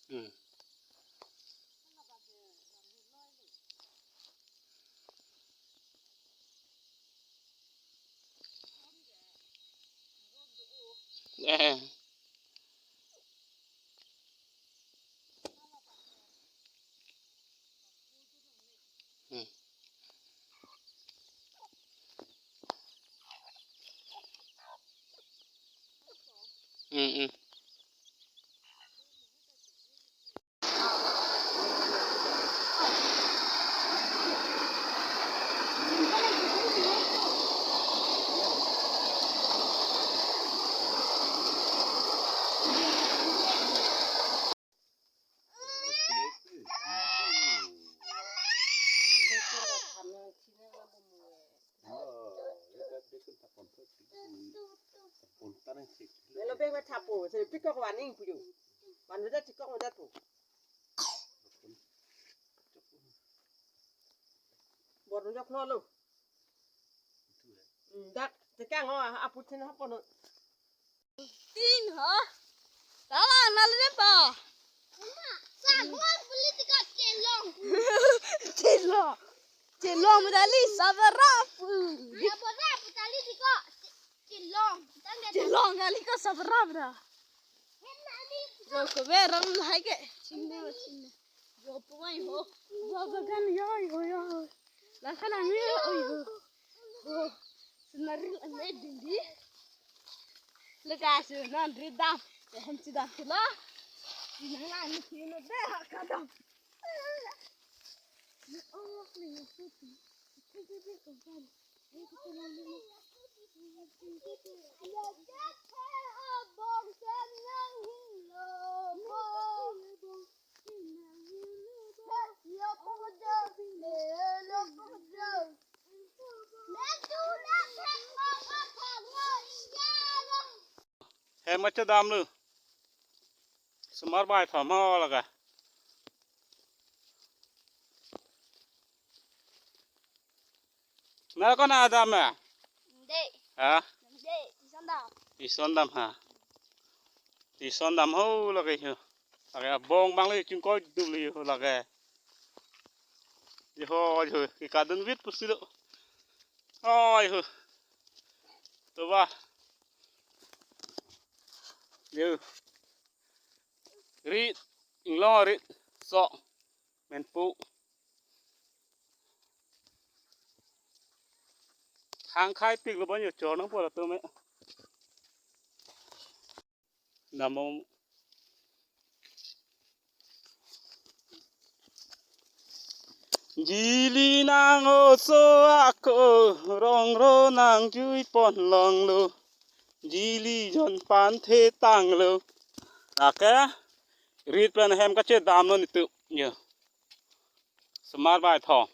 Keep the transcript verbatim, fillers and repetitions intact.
Hmm. Eh. Hmm. Hmm, hmm. Melo beng ma thapo, se pikok waning puyo. Wan udah cikok udah tu. Bor udah klo lo. Hmm, dak, tekang o, aput sin hapo no. Tin ho. Tala nal re pa. Sagwa politika chelong. Chelong. Chelong medali sabarap. Sabarap tali tiko. Chelong. Chelong kali ko sabarap da. Jo ko be ram lahai ke. Chinne, chinne. Jo pumai ho. Jo bagan yo, yo, yo. La khalang yo, oi ho. Ho. Senaril ane dindi. Lega su nan ridam. Hem chidam kilo. Nang nang ni kilo de ha kadam. Hem ma chedam lo. Sumar bai thom ho lake. Na ko-an adam ma? Dei. Ha? Dei, tison dam. Tison dam ha. Tison dam ho lake ho. Lake abong bang le chingkoi dum le ho lake. Yo ho yo ke kadun vit pusi lo. Oi ho. To ba. Yo. Rit, inglong rit, sok, menpu. Hang khai pik lo banyo chor nang pola to me. Namo. Jili nang oso ako, rong ro nang jui pon long lo. Jili jon pan the tang lo. Lake, rit pen hem kachedam lo nitu. Yo. Sumar bai thom.